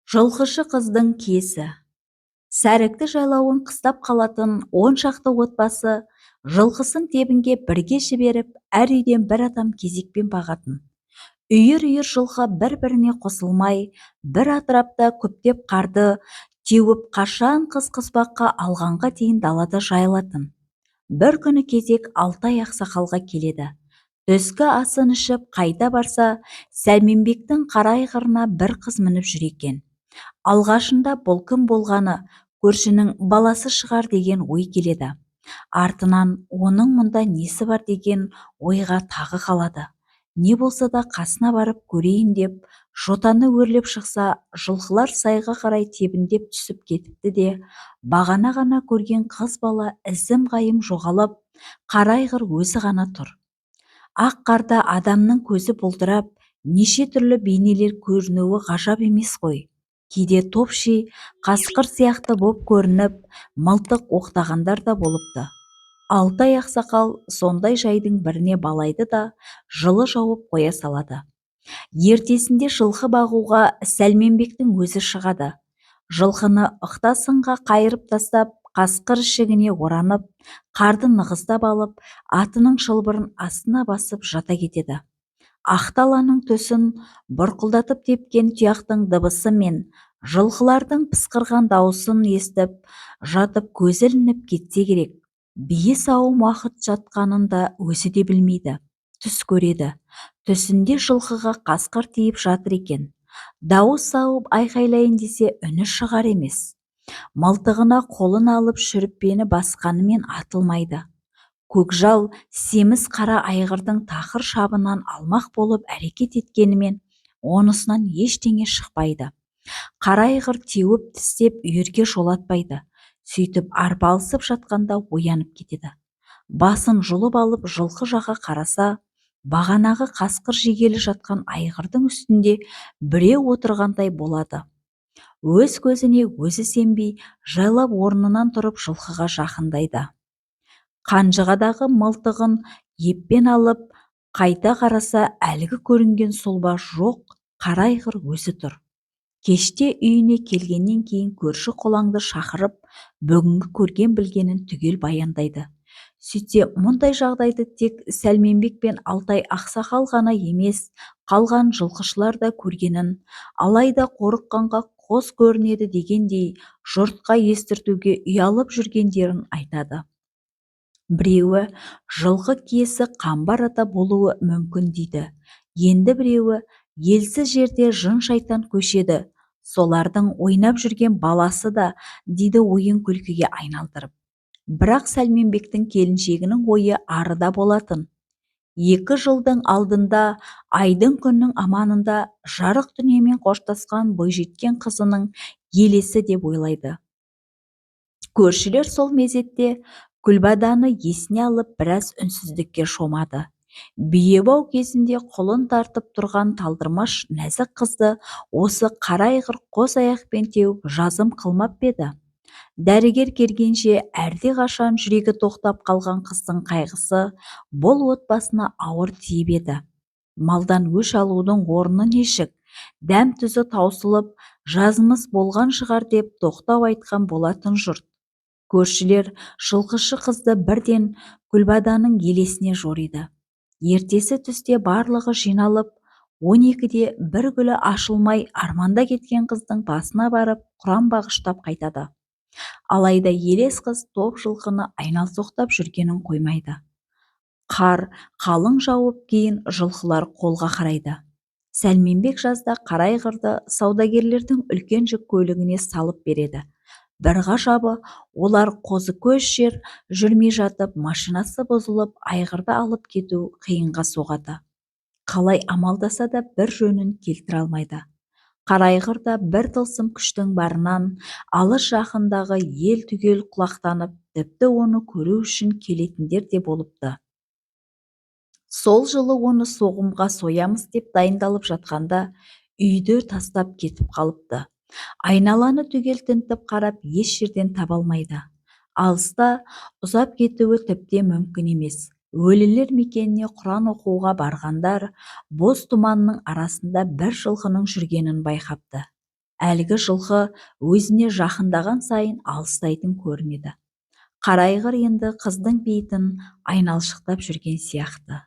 Жылқышы қыздың киесі. Сәрікті жайлауын қыстап қалатын 10 шақты отбасы жылқысын тебінге бірге жіберіп, әр үйден бір адам кезекпен бағатын. Үйір-үйір жылқы бір-біріне қосылмай, бір атырапта күптеп қарды теуіп, қашан қыс қыспаққа алғанға дейін далада жайылатын. Бір күні кезек Алтай ақсақалға келеді. Түскі асын ішіп қайта барса, Сәлменбектің қара айғырына бір қыз мініп жүр екен. Алғашында бұл кім болғаны, көршінің баласы шығар деген ой келеді. Артынан оның мұнда несі бар деген ойға тағы қалады. Не болса да қасына барып көрейін деп, жотаны өрлеп шықса, жылқылар сайға қарай тебіндеп түсіп кетіпті де, бағана ғана көрген қыз бала ізім-ғайым жоғалып, қара айғыр өзі ғана тұр. Ақ қарда адамның көзі бұлдырап, неше түрлі бейнелер көрінуі ғажап емес қой. Кейде топши қасқыр сияқты боп көрініп, мылтық оқтағандар да болыпты. Алтай ақсақал сондай жайдың біріне балайды да, жылы жауып қоя салады. Ертесінде жылқы бағуға Сәлменбектің өзі шығады. Жылқыны ықтасынға қайырып тастап, қасқыр ішігіне оранып, қарды нығыздап алып, атының шылбырын астына басып жата кетеді. Ақ даланың төсін бұрқылдатып тепкен тұяқтың дыбысы мен жылқылардың пысқырған дауысын естіп жатып көзі ілініп кетсе керек. Бие сауым уақыт жатқанын да өзі де білмейді. Түс көреді. Түсінде жылқыға қасқыр тиіп жатыр екен. Дауыс салып айқайлайын десе, үні шығар емес. Мылтығына қолын алып, шүріппені басқанымен атылмайды. Көкжал семіз қара айғырдың тақыр шабынан алмақ болып әрекет еткенімен, онысынан ештеңе шықпайды. Қара айғыр теуіп тістеп, үйірге жолатпайды. Сөйтіп арпалысып жатқанда оянып кетеді. Басын жұлып алып жылқы жаққа қараса, бағанағы қасқыр жегелі жатқан айғырдың үстінде біреу отырғандай болады. Өз көзіне өзі сенбей, жайлап орнынан тұрып, жылқыға жақындайды. Қанжығадағы мылтығын еппен алып, қайта қараса, әлгі көрінген сұлба жоқ, қара айғыр өзі тұр. Кеште үйіне келгеннен кейін көрші-қолаңды шақырып, бүгінгі көрген-білгенін түгел баяндайды. Сөйтсе, мұндай жағдайды тек Сәлменбек пен Алтай ақсақал ғана емес, қалған жылқышылар да көргенін, алайда қорыққанға қос көрінеді дегендей, жұртқа естіртуге ұялып жүргендерін айтады. Біреуі жылқы киесі Қамбар ата болуы мүмкін дейді. Енді біреуі елсіз жерде жын-шайтан көшеді, солардың ойнап жүрген баласы да дейді ойын күлкіге айналдырып. Бірақ Сәлменбектің келіншегінің ойы арыда болатын. 2 жылдың алдында айдың күннің аманында жарық дүниемен қоштасқан бойжеткен қызының елесі деп ойлайды. Көршілер сол мезетте Күлбаданы есіне алып, біраз үнсіздікке шомады. Биебау кезінде құлын тартып тұрған талдырмаш нәзік қызды осы қара айғыр қос аяқпен теуіп жазым қылмап па еді? Дәрігер келгенше әлдеқашан жүрегі тоқтап қалған қыздың қайғысы бұл отбасына ауыр тиіп еді. Малдан өш алудың орны нешік, дәм-тұзы таусылып, жазмыс болған шығар деп тоқтау айтқан болатын жұрт. Көршілер жылқышы қызды бірден Күлбаданың елесіне жориды. Ертесі түсте барлығы жиналып, 12-де бір гүлі ашылмай арманда кеткен қыздың басына барып, құран бағыштап қайтады. Алайда елес қыз топ жылқыны айналсоқтап жүргенін қоймайды. Қар қалың жауып, кейін жылқылар қолға қарайды. Сәлменбек жазда қара айғырды саудагерлердің үлкен жүк көлігіне салып береді. Бір ғажабы, олар қозыкөш жер жүрмей жатып машинасы бұзылып, айғырды алып кету қиынға соғады. Қалай амалдаса да бір жөнін келтіре алмайды. Қара айғыр да бір тылсым күштің барынан алыс-жақындағы ел түгел құлақтанып, тіпті оны көру үшін келетіндер де болыпты. Сол жылы оны соғымға соямыз деп дайындалып жатқанда үйді тастап кетіп қалыпты. Айналаны түгел тінтіп қарап, еш жерден таба алмайды. Алыста ұзап кетуі тіптен мүмкін емес. Өлілер мекеніне құран оқуға барғандар боз тұманның арасында бір жылқының жүргенін байқапты. Әлгі жылқы өзіне жақындаған сайын алыстайтын көрінеді. Қара айғыр енді қыздың бейітін айналшықтап жүрген сияқты.